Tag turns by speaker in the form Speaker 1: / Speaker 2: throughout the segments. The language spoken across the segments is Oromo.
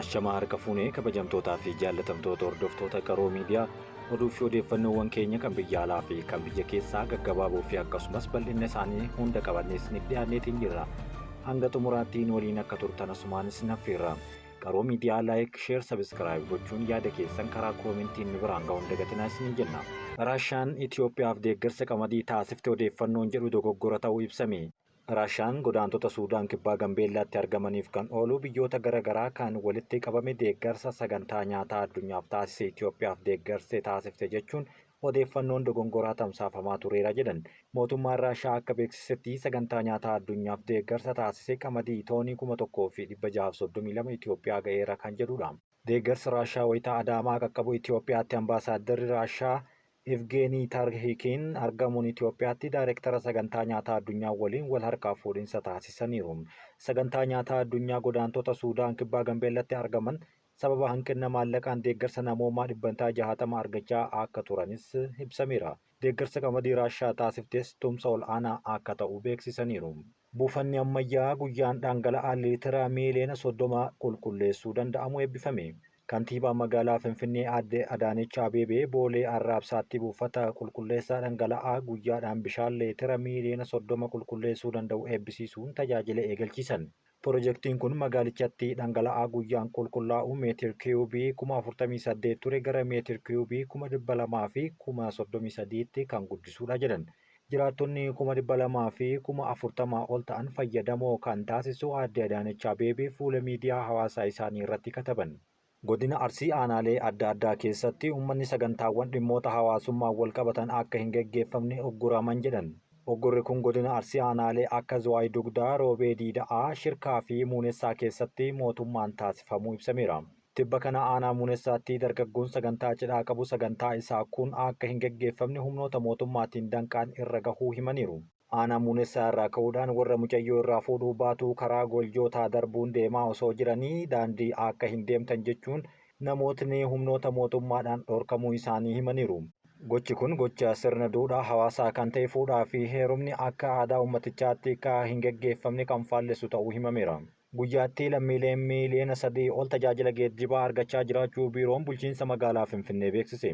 Speaker 1: Ashamaa harka fuunee kabajamtootaa fi jaallatamtoota hordoftoota Qaroo Miidiyaa oduu fi odeeffannoowwan keenya kan biyya alaa fi kan biyya keessaa gaggabaaboo fi akkasumas bal'inna isaanii hunda qabannee isiniif dhiyaanneetiin jirra. Hanga xumuraatti nu waliin akka turtan asumaan isin affeerra. Qaroo Miidiyaa like, share, subscribe gochuun yaada keessan karaa koomentiin nu biraan ga'uun dagatinaa isiniin jenna. Raashaan Itoophiyaaf deeggarsa qamadii taasifte odeeffannoon jedhu dogoggora ta'uu ibsame. Raashaan godaantota Suudaan Kibbaa Gambeellaatti argamaniif kan oolu biyyoota gara garaa kan walitti qabame deeggarsa Sagantaa Nyaataa Addunyaaf taasise Itoophiyaaf deeggarse taasifte jechuun odeeffannoon dogongoraa tamsaafamaa tureera jedhan. Mootummaan Raashaa akka beeksisetti Sagantaa Nyaataa Addunyaaf deeggarsa taasise qamadii toonii 1,632 Itoophiyaa ga'eera kan jedhudha. Deeggarsi Raashaa wayita Adaamaa qaqqabu Itiyoophiyaatti Ambaasaaddarri Raashaa Evgeenii Tarhiikiin argamuun Itiyoophiyaatti Daayrektara Sagantaa Nyaataa Addunyaa waliin wal harkaa fuudhinsa taasisaniiru. Sagantaa Nyaataa Addunyaa godaantota Suudaan Kibbaa Gambeellatti argaman sababa hanqinna maallaqaan deeggarsa namoomaa dhibbantaa 60 argachaa akka turanis ibsameera. Deeggarsa qamadii Raashaa taasiftes tumsa ol'aanaa akka ta'u beeksisaniiru. Buufanni ammayyaa guyyaan dhangala'aa liitira miiliyoona 30 qulqulleessuu danda'amu eebbifame. Kantiibaan Magaalaa Finfinnee Aadde Adaanech Abeebee Boolee Arraabsaatti buufata qulqulleessaa dhangala'aa guyyaadhaan bishaan liitira miiliyoona 30 qulqulleessuu danda'u eebbisiisuun tajaajila eegalchiisan. Pirojektiin kun magaalichatti dhangala'aa guyyaan qulqullaa'u meetir kiyuubii 48,000 ture gara meetir kiyuubii 200,000 fi 33,000tti kan guddisuudha jedhan. Jiraattonni 200,000 fi 40,000 ol ta'an fayyadamoo kan taasisu Aadde Adaanech Abeebee fuula miidiyaa hawaasaa isaanii irratti kataban. Godina Arsii aanaalee adda addaa keessatti uummanni sagantaawwan dhimmoota hawaasummaan walqabatan akka hin geggeeffamne ugguraman jedhan. Uggurri kun godina Arsii aanaalee akka Zuwaay Dugdaa, Roobee Diida'aa, Shirkaa fi Muunessaa keessatti mootummaan taasifamuu ibsameera. Tibba kana aanaa Muunessaatti dargaggoon sagantaa cidhaa qabu sagantaa isaa kun akka hin geggeeffamne humnoota mootummaatiin danqaan irra gahuu himaniiru. Aanaa Muunessaa irraa ka'uudhaan warra mucayyoo irraa fuudhuu Baatuu karaa Goljootaa darbuun deemaa osoo jiranii daandii akka hin deemtan jechuun namootni humnoota mootummaadhaan dhorkamuu isaanii himaniiru. Gochi kun gocha sirna duudhaa hawaasaa kan ta'e fuudhaa fi heerumni akka aadaa uummatichaatti akka hin geggeeffamne kan faallessu ta'uu himameera. Guyyaatti lammiileen miiliyoona 3 ol tajaajila geejjibaa argachaa jiraachuu Biiroon Bulchiinsa Magaalaa Finfinnee beeksise.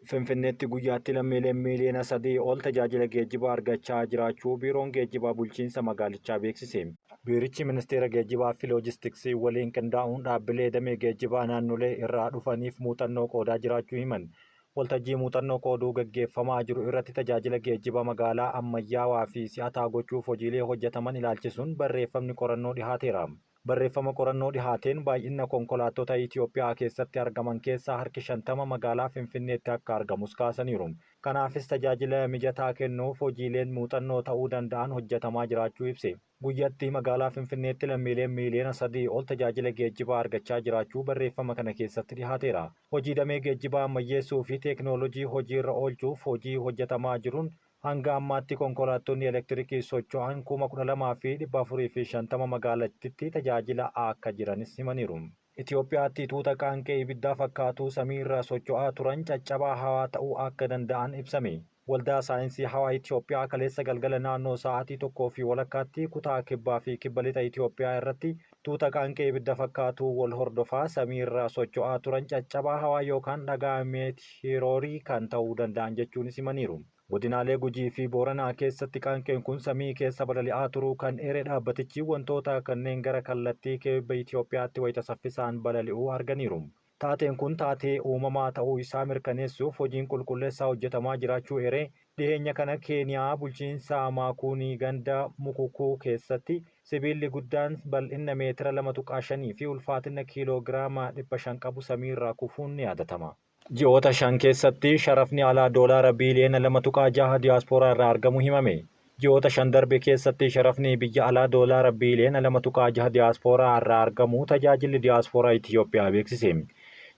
Speaker 1: Finfinneetti guyyaatti lammiileen miiliyoona 3 ol tajaajila geejjibaa argachaa jiraachuu Biiroon Geejjibaa Bulchiinsa Magaalichaa beeksise. Biirichi Ministeera Geejjibaa fi Loojistiksii waliin qindaa'uun dhaabbilee damee geejjibaa naannolee irraa dhufaniif muuxannoo qoodaa jiraachuu himan. Waltajjii muuxannoo qooduu gaggeeffamaa jiru irratti tajaajila geejjiba magaalaa ammayyaawaa fi si'ataa gochuuf hojiilee hojjetaman ilaalchisuun barreeffamni qorannoo dhihaateera. Barreeffama qorannoo dhihaateen baay'inna konkolaattota Itiyoophiyaa keessatti argaman keessaa harki 50 magaalaa Finfinneetti akka argamus kaasaniiru. Kanaafis tajaajila mijataa kennuuf hojiileen muuxannoo ta'uu danda'an hojjetamaa jiraachuu ibse. Guyyatti magaalaa Finfinneetti lammiileen miiliyoona 3 ol tajaajila geejjibaa argachaa jiraachuu barreeffama kana keessatti dhihaateera. Hojii damee geejjibaa ammayyeessuu fi teeknooloojii hojiirra oolchuuf hojii hojjetamaa jiruun hanga ammaatti konkolaattonni elektirikii socho'an 12,450 magaalattitti tajaajila akka jiranis himaniiru. Itiyoophiyaatti tuuta qaanqee ibiddaa fakkaatu samiirra socho'aa turan caccabaa hawaa ta'uu akka danda'an ibsame. Waldaa Saayinsii Hawaa Itiyoophiyaa kaleessa galgala naannoo sa'aatii 1:30tti kutaa Kibbaa fi Kibba Lixa Itiyoophiyaa irratti tuuta qaanqee ibidda fakkaatu wal hordofaa samiirra socho'aa turan caccabaa hawaa yookaan dhagaa meetiiroorii kan ta'uu danda'an jechuunis himaniiru. Godinaalee Gujii fi Booranaa keessatti qaanqeen kun samii keessa balali'aa turuu kan eere dhaabbatichi, wantoota kanneen gara kallattii Kibba Itiyoophiyaatti wayita saffisaan balali'uu arganiiru. Taateen kun taatee uumamaa ta'uu isaa mirkaneessuuf hojiin qulqulleessaa hojjetamaa jiraachuu eeree, dhiheenya kana Keeniyaa bulchiinsa Maakuunii ganda Mukukuu keessatti sibiilli guddaan bal'inna meetira 2.5 fi ulfaatinna kiiloo giraama 500 qabu samiirraa kufuun ni yaadatama. Ji'oota 5 keessatti sharafni alaa Doolaara biiliyoona 2.6 diyaaspooraa irraa argamuu himame. Ji'oota 5 darbe keessatti sharafni biyya alaa Doolaara biiliyoona 2.6 diyaaspooraa irraa argamuu Tajaajilli Diyaaspooraa Itiyoophiyaa beeksise.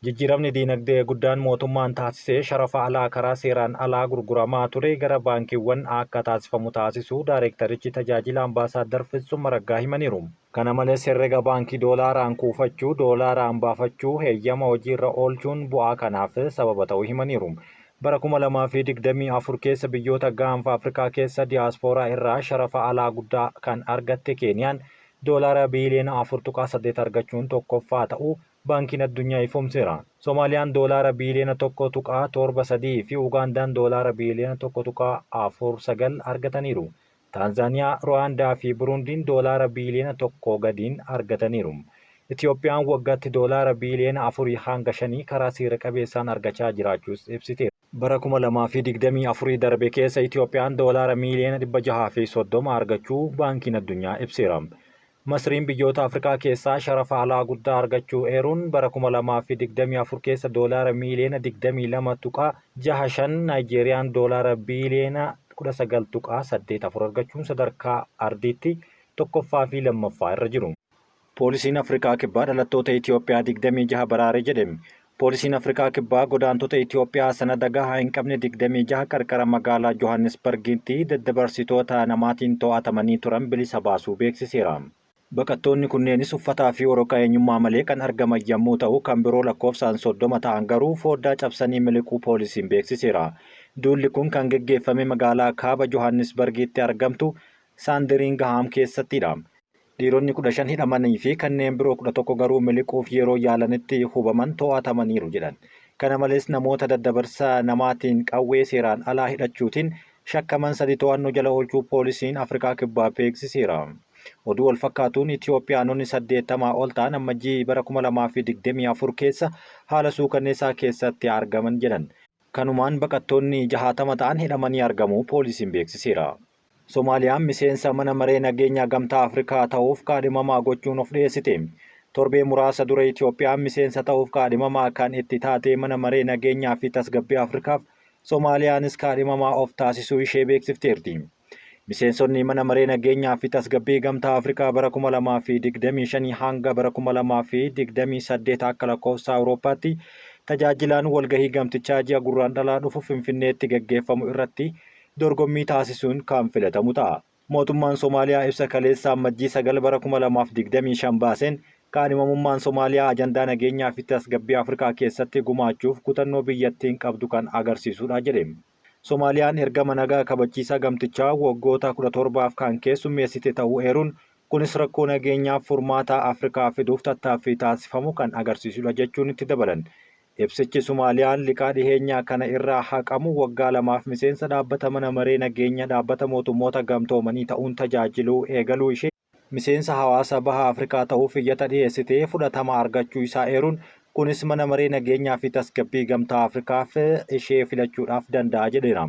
Speaker 1: Jijjiiramni diinagdee guddaan mootummaan taasise sharafa alaa karaa seeraan alaa gurguramaa ture gara baankiiwwan akka taasifamu taasisuu Daayreektarichi Tajaajila Ambaasaaddar Fitsum Araggaa himaniiru. Kana malees herrega baankii doolaaraan kuufachuu, doolaaraan baafachuu, heeyyama hojiirra oolchuun bu'aa kanaaf sababa ta'uu himaniiru. Bara 2024 keessa biyyoota Gaanfa Afrikaa keessa diyaaspooraa irraa sharafa alaa guddaa kan argatte Keeniyaan doolaara biiliyoona 4.8 argachuun tokkoffaa ta'uu Baankiin Addunyaa ifoomseera. Somaaliyaan doolaara biiliyoona 1.73 fi Ugaandaan doolaara biiliyoona 1.49 argataniiru. Taanzaaniyaa, Ruwaandaa fi Burundiin doolaara biiliyoona 1 gadiin argataniiru. Itiyoophiyaan waggaatti doolaara biiliyoona afurii hanga shanii karaa seera qabeessaan argachaa jiraachuus ibsiteera. Bara 2024 darbe keessa Itiyoophiyaan doolaara miiliyoona 630 argachuu Baankiin Addunyaa ibseera. Masriin biyyoota Afrikaa keessaa sharafa alaa guddaa argachuu eeruun bara 2024 keessa doolaara miiliyoona 22.65, Naayijeeriyaan doolaara biiliyoona 19.84 argachuun sadarkaa ardiitti tokkoffaa fi lammaffaa irra jiru. Poolisiin Afrikaa Kibbaa dhalattoota Itiyoophiyaa 26 baraare jedhe. Poolisiin Afrikaa Kibbaa godaantota Itiyoophiyaa sanada gahaa hin qabne 26 qarqara magaalaa Johaannisbargitti daddabarsitoota namaatiin to'atamanii turan bilisa baasuu beeksiseera. Baqattoonni kunneenis uffataa fi waraqaa eenyummaa malee kan argaman yommuu ta'u, kan biroo lakkoofsaan 30 ta'an garuu fooddaa cabsanii miliquu poolisiin beeksiseera. Duulli kun kan geggeeffame magaalaa kaaba Johaannisbargitti argamtu Saandiriingahaam keessattidha. Dhiironni 15 hidhamanii fi kanneen biroo 11 garuu miliquuf yeroo yaalanitti hubaman to'atamaniiru jedhan. Kana malees namoota daddabarsa namaatiin qawwee seeraan alaa hidhachuutiin shakkaman sadi to'annoo jala oolchuu poolisiin Afrikaa Kibbaa beeksiseera. Oduu walfakkaatuun Itiyoophiyaanonni 80 ol ta'an Ammajjii bara 2024 keessa haala suukanneessaa keessatti argaman jedhan. Kanumaan baqattoonni 60 ta'an hidhamanii argamuu poolisiin beeksiseera. Somaaliyaan miseensa mana maree nageenyaa Gamtaa Afrikaa ta'uuf kaadhimamaa gochuun of dhiyeessite. Torbee muraasa dura Itiyoophiyaan miseensa ta'uuf kaadhimamaa kan itti taate mana maree nageenyaa fi tasgabbii Afrikaaf Somaaliyaanis kaadhimamaa of taasisuu ishee beeksifteerti. Miseensonni mana maree nageenyaa fi tasgabbii Gamtaa Afrikaa bara 2025 hanga bara 2028 akka lakkoofsa Awurooppaatti tajaajilaan walgahii gamtichaa ji'a Gurraandhalaa dhufu Finfinneetti gaggeeffamu irratti dorgommii taasisuun kan filatamu ta'a. Mootummaan Somaaliyaa ibsa kaleessa Ammajjii 9 bara 2025 baaseen kaadhimamummaan Somaaliyaa ajandaa nageenyaa fi tasgabbii Afrikaa keessatti gumaachuuf kutannoo biyyattiin qabdu kan agarsiisudha jedhe. Somaaliyaan ergama nagaa kabachiisaa gamtichaa waggoota 17f kan keessummeessite ta'uu eeruun, kunis rakkoo nageenyaaf furmaata Afrikaa fiduuf tattaaffii taasifamu kan agarsiisudha jechuun itti dabalan. Ibsichi Somaaliyaan liqaa dhiheenya kana irraa haqamu waggaa lamaaf miseensa dhaabbata mana maree nageenya dhaabbata mootummoota gamtoomanii ta'uun tajaajiluu eegaluu ishee, miseensa hawaasa Baha Afrikaa ta'uuf iyyata dhiyeessite fudhatama argachuu isaa eeruun, kunis Mana Maree Nageenyaa fi Tasgabbii Gamtaa Afrikaaf ishee filachuudhaaf danda'a jedheera.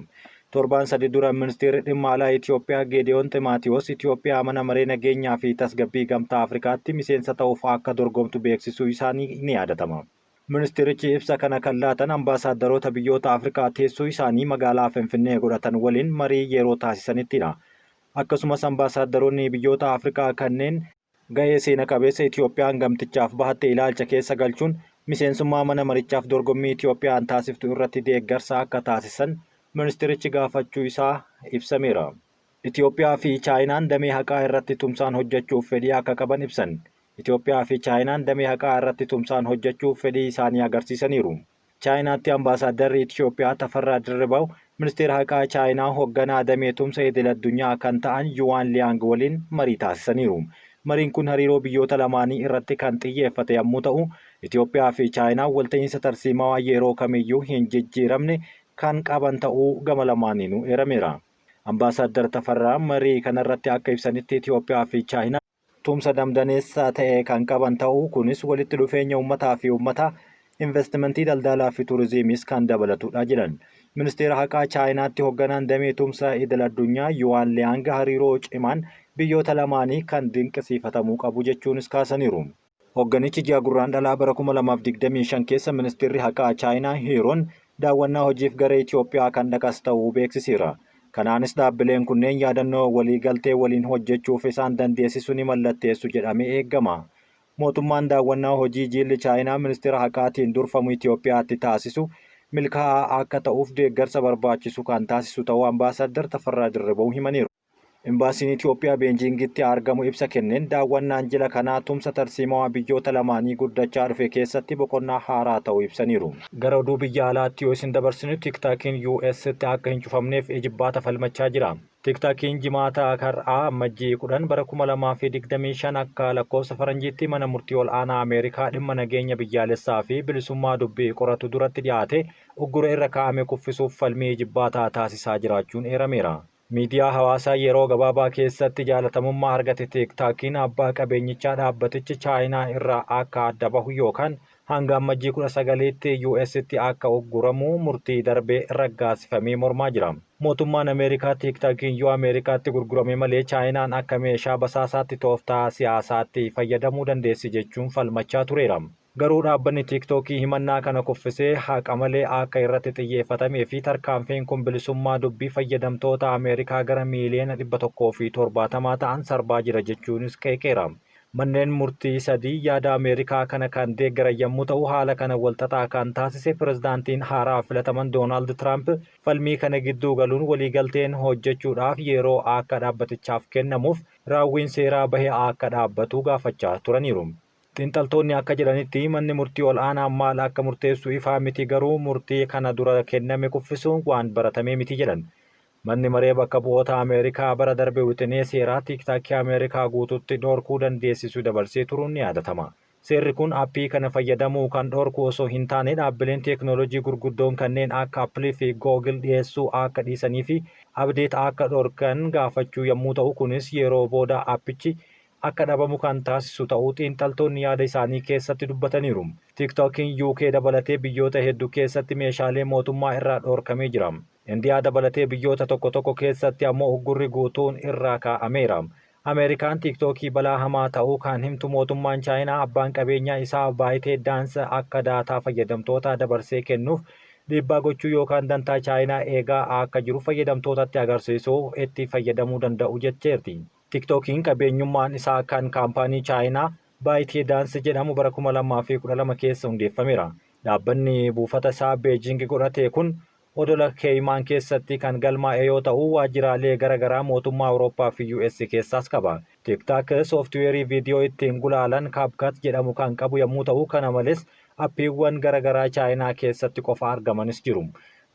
Speaker 1: Torbaan sadi dura Ministeerri Dhimma Alaa Itiyoophiyaa Geediyoon Ximaatiwoos Itiyoophiyaa Mana Maree Nageenyaa fi Tasgabbii Gamtaa Afrikaatti miseensa ta'uuf akka dorgomtu beeksisuu isaanii ni yaadatama. Ministeerichi ibsa kana kan laatan ambaasaaddaroota biyyoota Afrikaa teessoo isaanii magaalaa Finfinnee godhatan waliin marii yeroo taasisanittidha. Akkasumas ambaasaaddaroonni biyyoota Afrikaa kanneen gahee seena qabeessa Itiyoophiyaan gamtichaaf bahatte ilaalcha keessa galchuun miseensummaa mana marichaaf dorgommii Itiyoophiyaan taasiftu irratti deeggarsa akka taasisan ministeerichi gaafachuu isaa ibsameera. Itiyoophiyaa fi Chaayinaan damee haqaa irratti tumsaan hojjechuuf fedhii akka qaban ibsan. Itiyoophiyaa fi Chaayinaan damee haqaa irratti tumsaan hojjechuuf fedhii isaanii agarsiisaniiru. Chaayinaatti Ambaasaaddarri Itiyoophiyaa Tafarraa Dirribaw Ministeera Haqaa Chaayinaa hogganaa damee tumsa idil addunyaa kan ta'an Yuwaan Liyaang waliin marii taasisaniiru. Mariin kun hariiroo biyyoota lamaanii irratti kan xiyyeeffate yammuu ta'u, Itiyoophiyaa fi Chaayinaan walta'iinsa tarsiimawaa yeroo kamiyyuu hin jijjiiramne kan qaban ta'uu gama lamaaniinuu eerameera. Ambaasaaddar Tafarraan marii kanarratti akka ibsanitti Itiyoophiyaa fi Chaayinaan tumsa damdaneessa ta'e kan qaban ta'uu, kunis walitti dhufeenya uummataa fi uummataa, investimentii daldalaa fi turizimiis kan dabalatudha jedhan. Ministeera Haqaa Chaayinaatti hogganaan damee tumsa idil addunyaa Yuwaan Liyaang hariiroo cimaan biyyoota lamaanii kan dinqisiifatamuu qabu jechuunis kaasaniiru. Hogganichi ji'a Gurraandhalaa bara 2025 keessa Ministeerri Haqaa Chaayinaa Hiiroon daawwannaa hojiif gara Itiyoophiyaa kan dhaqas ta'uu beeksisiira. Kanaanis dhaabbileen kunneen yaadannoo waliigaltee waliin hojjechuuf isaan dandeessisu ni mallatteessu jedhamee eegama. Mootummaan daawwannaa hojii jiilli Chaayinaa Ministeera Haqaatiin durfamu Itiyoophiyaatti taasisu milkaa'aa akka ta'uuf deeggarsa barbaachisu kan taasisu ta'uu Ambaasaaddar Tafarraa Dirribaw himaniiru. Imbaasiin Itoophiyaa Beejiingitti argamu ibsa kenneen daawwannaan jila kanaa tumsa tarsiimawaa biyyoota lamaanii guddachaa dhufe keessatti boqonnaa haaraa ta'uu ibsaniiru. Gara oduu biyya alaatti yoo isin dabarsinu, TikTokiin US'tti akka hin cufamneef ijibbaata falmachaa jira. TikTokiin Jimaata har'aa Ammajjii 10 bara 2025 akka lakkoofsa Faranjiitti mana murtii ol aanaa Ameerikaa dhimma nageenya biyyaalessaa fi bilisummaa dubbii qoratu duratti dhiyaate uggura irra kaa'ame kuffisuuf falmii ijibbaataa taasisaa jiraachuun eerameera. Miidiyaa hawaasaa yeroo gabaabaa keessatti jaalatamummaa argate TikTokiin abbaa qabeenyichaa dhaabbatichi Chaayinaa irraa akka adda bahu yookaan hanga Ammajjii 19tti US'tti akka ugguramu murtii darbee raggaasifamee mormaa jira. Mootummaan Ameerikaa TikTokiin yoo Ameerikaatti gurgurame malee Chaayinaan akka meeshaa basaasaatti tooftaa siyaasaatti fayyadamuu dandeessi jechuun falmachaa tureera. Garuu dhaabbanni TikTokii himannaa kana kuffisee haqa malee akka irratti xiyyeeffatamee fi tarkaanfiin kun bilisummaa dubbii fayyadamtoota Ameerikaa gara miiliyoona 170 ta'an sarbaa jira jechuunis qeeqeera. Manneen murtii sadii yaada Ameerikaa kana kan deeggaran yommuu ta'u, haala kana walxaxaa kan taasise pirezidaantiin haaraa filataman Doonaald Tiraamp falmii kana gidduu galuun waliigalteen hojjechuudhaaf yeroo akka dhaabbatichaaf kennamuuf raawwiin seeraa bahe akka dhaabbatu gaafachaa turaniiru. Xiinxaltoonni akka jedhanitti manni murtii ol aanaa maal akka murteessu ifaa miti, garuu murtii kana dura kenname kuffisuun waan baratamee miti jedhan. Manni maree bakka bu'oota Ameerikaa bara darbe wixinee seeraa TikTokii Ameerikaa guututti dhorkuu dandeessisu dabarsee turuun ni yaadatama. Seerri kun appii kana fayyadamuu kan dhorku osoo hin taane, dhaabbileen teeknooloojii gurguddoon kanneen akka Appilii fi Google dhiyeessuu akka dhiisanii fi update akka dhorkan gaafachuu yommuu ta'u, kunis yeroo booda appichi akka dhabamu kan taasisu ta'uu xiinxaltoonni yaada isaanii keessatti dubbataniiru. TikTokiin UK dabalatee biyyoota hedduu keessatti meeshaalee mootummaa irraa dhorkamee jira. Indiyaa dabalatee biyyoota tokko tokko keessatti ammoo uggurri guutuun irraa kaa'ameera. Ameerikaan TikTokii balaa hamaa ta'uu kan himtu mootummaan Chaayinaa abbaan qabeenyaa isaa ByteDance akka daataa fayyadamtoota dabarsee kennuuf dhiibbaa gochuu yookaan dantaa Chaayinaa eegaa akka jiru fayyadamtootatti agarsiisuuf itti fayyadamuu danda'u jecheerti. TikTokiin qabeenyummaan isaa kan kaampaanii Chaayinaa ByteDance jedhamu bara 2012 keessa hundeeffameera. Dhaabbanni buufata isaa Beejing godhate kun odola Keeyimaan keessatti kan galmaa'e yoo ta'u, waajjiraalee gara garaa mootummaa Awurooppaa fi US keessaas qaba. TikTok sooftiweerii viidiyoo ittiin gulaalan CapCut jedhamu kan qabu yommuu ta'u, kana malees appiiwwan gara garaa Chaayinaa keessatti qofa argamanis jiru.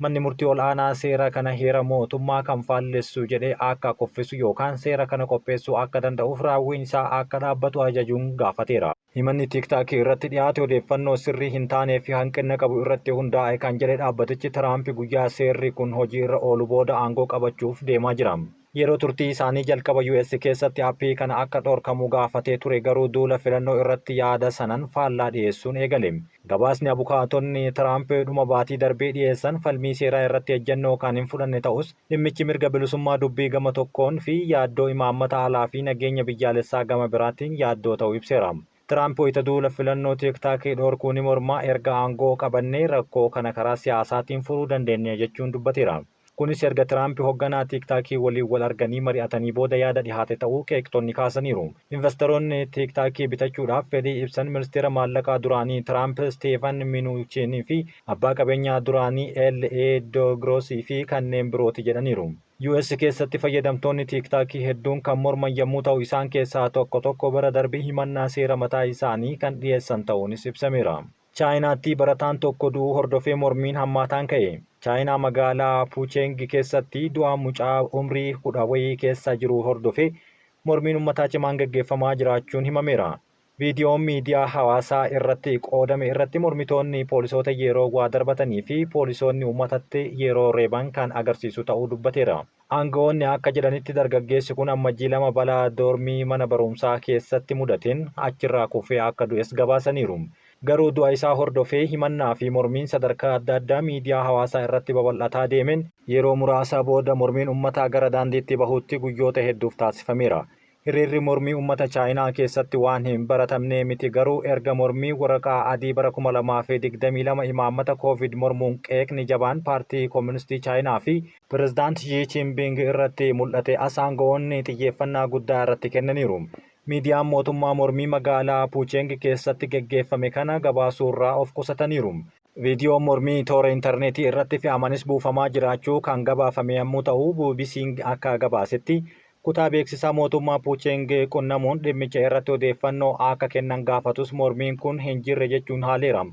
Speaker 1: Manni murtii ol aanaa seera kana heera mootummaa kan faallessu jedhee akka kuffisu yookaan seera kana qopheessuu akka danda'uuf raawwiin isaa akka dhaabbatu ajajuun gaafateera. Himanni TikTok irratti dhiyaate odeeffannoo sirrii hin taanee fi hanqina qabu irratti hundaa'e kan jedhe dhaabbatichi, Tiraamp guyyaa seerri kun hojii irra oolu booda aangoo qabachuuf deemaa jira. Yeroo turtii isaanii jalqaba US keessatti appii kana akka dhorkamu gaafatee ture, garuu duula filannoo irratti yaada sanan faallaa dhiyeessuun eegale. Gabaasni abukaatonni Tiraamp dhuma baatii darbee dhiyeessan falmii seeraa irratti ejjennoo kan hin fudhanne ta'us, dhimmichi mirga bilisummaa dubbii gama tokkoon fi yaaddoo imaammata alaa fi nageenya biyyaalessaa gama biraatiin yaaddoo ta'uu ibseera. Tiraamp wayita duula filannoo TikTokii dhorkuu ni mormaa, erga aangoo qabannee rakkoo kana karaa siyaasaatiin furuu dandeenya jechuun dubbateera. Kunis erga Tiraamp hogganaa TikTokii waliin wal arganii mari'atanii booda yaada dhihaate ta'uu qeeqxonni kaasaniiru. Investoroonni TikTokii bitachuudhaaf fedhii ibsan ministeera maallaqaa duraanii Tiraamp Steven Mnuchin fi abbaa qabeenyaa duraanii L.A. Dogrosii fi kanneen birooti jedhaniiru. US keessatti fayyadamtoonni TikTokii hedduun kan morman yommuu ta'u, isaan keessaa tokko tokko bara darbe himannaa seera mataa isaanii kan dhiyeessan ta'uunis ibsameera. Chaayinaatti barataan tokko du'uu hordofee mormiin hammaataan ka'e. Chaayinaa magaalaa Puucheng keessatti du'a mucaa umrii 10 wayii keessa jiru hordofee mormiin uummataa cimaan gaggeeffamaa jiraachuun himameera. Viidiyoon miidiyaa hawaasaa irratti qoodame irratti mormitoonni poolisoota yeroo waa darbatanii fi poolisoonni uummatatti yeroo reeban kan agarsiisu ta'uu dubbateera. Aangawoonni akka jedhanitti dargaggeessi kun Ammajjii 2 balaa doormii mana barumsaa keessatti mudateen achirraa kufee akka du'es gabaasaniiru. Garuu du'a isaa hordofee himannaa fi mormiin sadarkaa adda addaa miidiyaa hawaasaa irratti babal'ataa deemeen yeroo muraasa booda mormiin uummataa gara daandiitti bahuutti guyyoota hedduuf taasifameera. Hiriirri mormii uummata Chaayinaa keessatti waan hin baratamne miti, garuu erga mormii waraqaa adii bara 2022 imaammata Covid mormuun qeeqni jabaan paartii Kooministii Chaayinaa fi Pirezidaant Xi Jinping irratti mul'ate as aangawoonni xiyyeeffannaa guddaa irratti kennaniiru. Miidiyaan mootummaa mormii magaalaa Puucheng keessatti geggeeffame kana gabaasuurraa of qusataniiru. Viidiyoon mormii toora intarneetii irratti fe'amanis buufamaa jiraachuu kan gabaafame yommuu ta'u, BBC'n akka gabaasetti Kutaa beeksisaa mootummaa Puucheng qunnamuun dhimmicha irratti odeeffannoo akka kennan gaafatus mormiin kun hin jirre jechuun haaleera.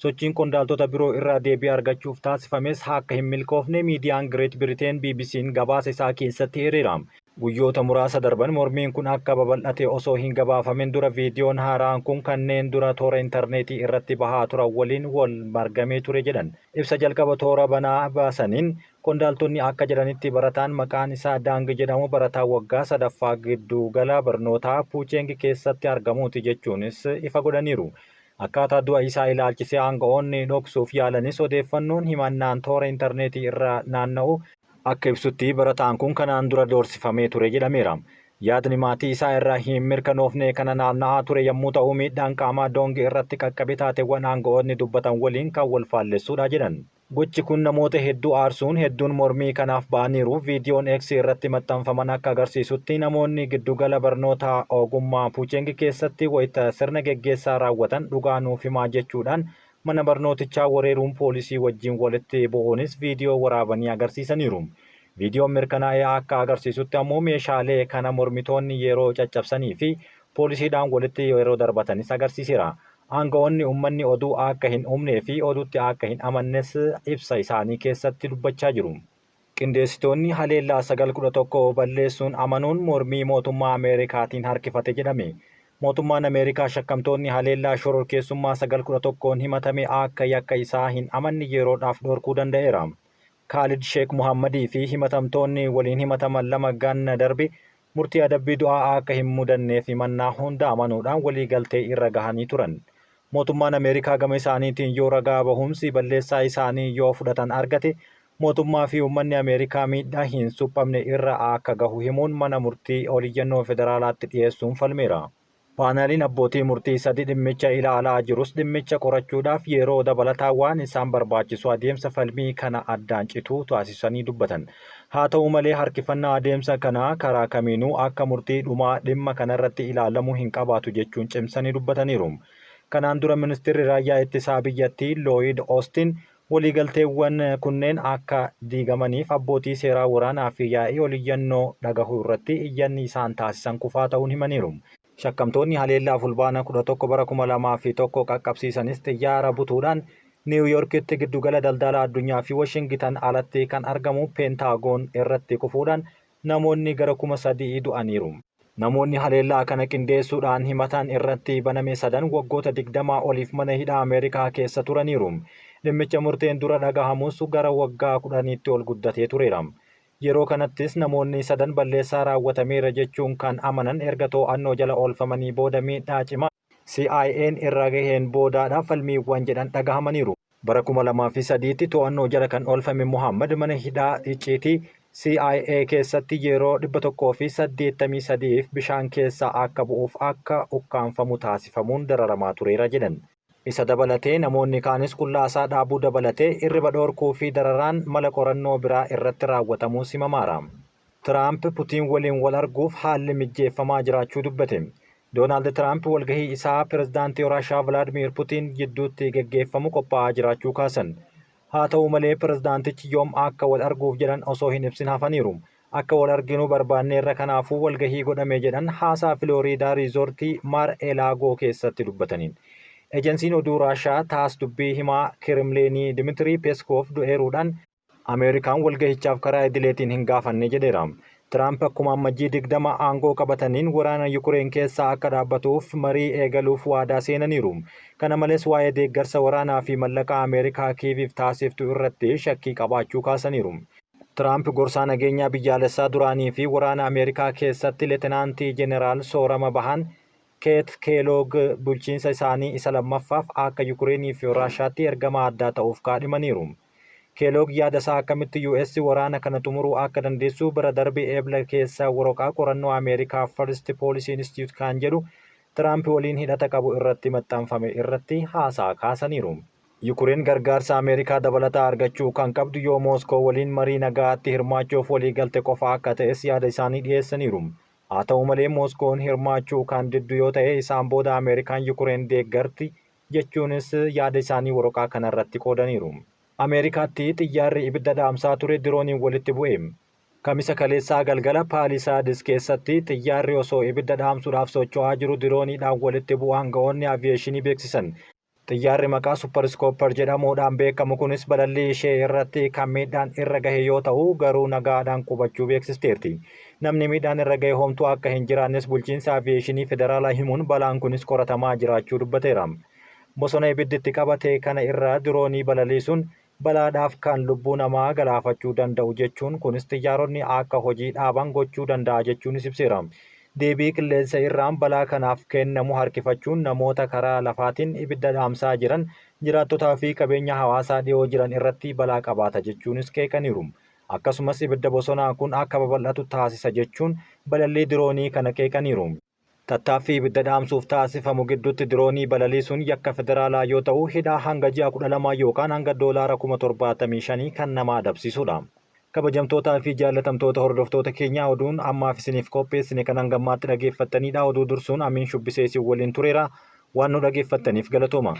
Speaker 1: Sochiin qondaaltota biroo irraa deebii argachuuf taasifames akka hin milkoofne miidiyaan Great Britain BBC'n gabaasa isaa keessatti eereera. Guyyoota muraasa darban mormiin kun akka babal'ate osoo hin gabaafamin dura viidiyoon haaraan kun kanneen dura toora intarneetii irratti bahaa turan waliin wal margamee ture jedhan. Ibsa jalqaba toora banaa baasaniin qondaaltonni akka jedhanitti barataan maqaan isaa Daang jedhamu barataa waggaa sadaffaa giddugala barnootaa Puucheng keessatti argamuuti jechuunis ifa godhaniiru. Akkaataa du'a isaa ilaalchisee aanga'oonni dhoksuuf yaalanis odeeffannoon himannaan toora intarneetii irra naanna'u akka ibsutti barataan kun kanaan dura doorsifamee ture jedhameera. Yaadni maatii isaa irraa hin mirkanoofne kana naanna'aa ture yommuu ta'u miidhaan qaamaa Doongi irratti qaqqabe taateewwan aanga'oonni dubbatan waliin kan wal faallessuudha jedhan. Gochi kun namoota hedduu aarsuun hedduun mormii kanaaf ba'aniiru. Viidiyoon X irratti maxxanfaman akka agarsiisutti namoonni giddugala barnoota ogummaa Puucheng keessatti wayita sirna geggeessaa raawwatan dhugaa nuuf himaa jechuudhaan mana barnootichaa weeraruun poolisii wajjin walitti bu'uunis viidiyoo waraabanii agarsiisaniiru. Viidiyoon mirkanaa'ee akka agarsiisutti ammoo meeshaalee kana mormitoonni yeroo caccabsanii fi poolisiidhaan walitti yeroo darbatanis agarsiiseera. Aanga'oonni uummanni oduu akka hin uumnee fi oduutti akka hin amannes ibsa isaanii keessatti dubbachaa jiru. Qindeessitoonni haleellaa 9/11 balleessuun amanuun mormii mootummaa Ameerikaatiin harkifate jedhame. Mootummaan Ameerikaa shakkamtoonni haleellaa shororkeessummaa 9/11 himatame akka yakka isaa hin amanne yeroodhaaf dhorkuu danda'eera. Kaalid Sheek Muhammadii fi himatamtoonni waliin himataman lama ganna darbe murtii adabbii du'aa akka hin mudanneef himannaa hunda amanuudhaan waliigaltee irra gahanii turan. Mootummaan Ameerikaa gama isaaniitiin yoo ragaa bahumsi balleessaa isaanii yoo fudhatan argate mootummaa fi uummanni Ameerikaa miidhaa hin suphamne irra akka gahu himuun mana murtii oliyyannoo federaalaatti dhiyeessuun falmeera. Paaneliin abbootii murtii sadi dhimmicha ilaalaa jirus dhimmicha qorachuudhaaf yeroo dabalataa waan isaan barbaachisu adeemsa falmii kana addaan cituu taasisanii dubbatan. Haa ta'u malee harkifannaa adeemsa kanaa karaa kamiinuu akka murtii dhumaa dhimma kanarratti ilaalamuu hin qabaatu jechuun cimsanii dubbataniiru. Kanaan dura ministeerri raayyaa ittisaa biyyattii Looyid Oostin waliigalteewwan kunneen akka diigamaniif abbootii seeraa waraanaa fi yaa'ii oliyyannoo dhagahuu irratti iyyanni isaan taasisan kufaa ta'uun himaniiru. Shakkamtoonni haleellaa fulbaana 11 bara 2001 qaqqabsiisanis xiyyaara butuudhaan Niiw Yoorkitti giddugala daldala addunyaa fi Washingitan alatti kan argamu Peentaagoon irratti kufuudhaan namoonni gara 3,000 du'aniiru. Namoonni haleellaa kana qindeessuudhaan himatan irratti baname sadan waggoota 20 oliif mana hidhaa Ameerikaa keessa turaniiru. Dhimmicha murteen dura dhagahamus gara waggaa 10tti ol guddatee tureera. Yeroo kanattis namoonni sadan balleessaa raawwatameera jechuun kan amanan erga to'annoo jala oolfamanii booda miidhaa cimaa CIA'n irra gaheen boodaadha falmiiwwan jedhan dhagahamaniiru. Bara 2003tti to'annoo jala kan oolfame Muhammad mana hidhaa icciitii CIA keessatti yeroo 183f bishaan keessa akka bu'uuf akka ukkaanfamu taasifamuun dararamaa tureera jedhan. Isa dabalatee namoonni kaanis qullaasaa dhaabuu dabalatee irriba dhorkuu fi dararaan mala qorannoo biraa irratti raawwatamuu simamaara. Tiraamp Putiin waliin wal arguuf haalli mijjeeffamaa jiraachuu dubbate. Doonaald Tiraamp walgahii isaa pirezidaantii Raashaa Vilaadimiir Putiin gidduutti geggeeffamu qophaa'aa jiraachuu kaasan. Haa ta'u malee pirezidaantichi yoom akka wal arguuf jedhan osoo hin ibsin hafaniiru. Akka wal arginu barbaanneerra, kanaafuu walgahii godhame jedhan haasaa Filooriidaa riizoortii Mar Elaagoo keessatti dubbataniin. Ejensiin oduu Raashaa Taas dubbii himaa Kirimleenii Dimitirii Peskoof du'eeruudhaan Ameerikaan walgahichaaf karaa idileetiin hin gaafanne jedheera. Tiraamp akkuma Ammajjii 20 aangoo qabataniin waraana Yukureen keessaa akka dhaabbatuuf marii eegaluuf waadaa seenaniiru. Kana malees waa'ee deeggarsa waraanaa fi mallaqaa Ameerikaa Kiiviif taasiftu irratti shakkii qabaachuu kaasaniiru. Tiraamp gorsaa nageenyaa biyyaalessaa duraanii fi waraana Ameerikaa keessatti leetenaantii jeneraal soorama bahan Keet Keeloog bulchiinsa isaanii isa lammaffaaf akka Yukureenii fi Raashaatti ergama addaa ta'uuf kaadhimaniiru. Keeloog yaada isaa akkamitti US waraana kana xumuruu akka dandeessu bara darbe Eebla keessa waraqaa qorannoo Ameerikaa First Policy Institute kan jedhu Tiraamp waliin hidhata qabu irratti maxxanfame irratti haasaa kaasaniiru. Yukureen gargaarsa Ameerikaa dabalataa argachuu kan qabdu yoo Mooskoo waliin marii nagaatti hirmaachuuf waliigalte qofa akka ta'es yaada isaanii dhiyeessaniiru. Haa ta'u malee Mooskoon hirmaachuu kan diddu yoo ta'e isaan booda Ameerikaan Yukureen deeggarti jechuunis yaada isaanii waraqaa kanarratti qoodaniiru. Ameerikaatti xiyyaarri ibidda dhaamsaa ture dirooniin walitti bu'e. Kamisa kaleessaa galgala Paalisaadis keessatti xiyyaarri osoo ibidda dhaamsuudhaaf socho'aa jiru dirooniidhaan walitti bu'uu aanga'oonni aviyeeshinii beeksisan. Xiyyaarri maqaa Super Scooper jedhamuudhaan beekamu kunis balallii ishee irratti kan miidhaan irra gahe yoo ta'u, garuu nagaadhaan qubachuu beeksisteerti. Namni miidhaan irra gahe homtuu akka hin jiraannes bulchiinsa aviyeeshinii federaalaa himuun balaan kunis qoratamaa jiraachuu dubbateera. Bosona ibiddi itti qabate kana irra diroonii balaliisuun balaadhaaf kan lubbuu namaa galaafachuu danda'u jechuun kunis xiyyaaronni akka hojii dhaaban gochuu danda'a jechuunis ibseera. Deebii qilleensa irraan balaa kanaaf kennamu harkifachuun namoota karaa lafaatiin ibidda dhaamsaa jiran, jiraattotaa fi qabeenya hawaasaa dhiyoo jiran irratti balaa qabaata jechuunis qeeqaniiru. Akkasumas ibidda bosonaa kun akka babal'atu taasisa jechuun balallii diroonii kana qeeqaniiru. Tattaaffii ibidda dhaamsuuf taasifamu gidduutti diroonii balaliisuun yakka federaalaa yoo ta'u, hidhaa hanga ji'a 12 yookaan hanga doolaara 75,000 kan nama adabsiisudha. Kabajamtootaa fi jaallatamtoota hordoftoota keenyaa, oduun ammaaf isiniif qopheessine kan hangammaatti dhageeffattanidha. Oduu dursuun Amiin Shubbisee isin waliin tureera. Waan nu dhageeffattaniif galatooma.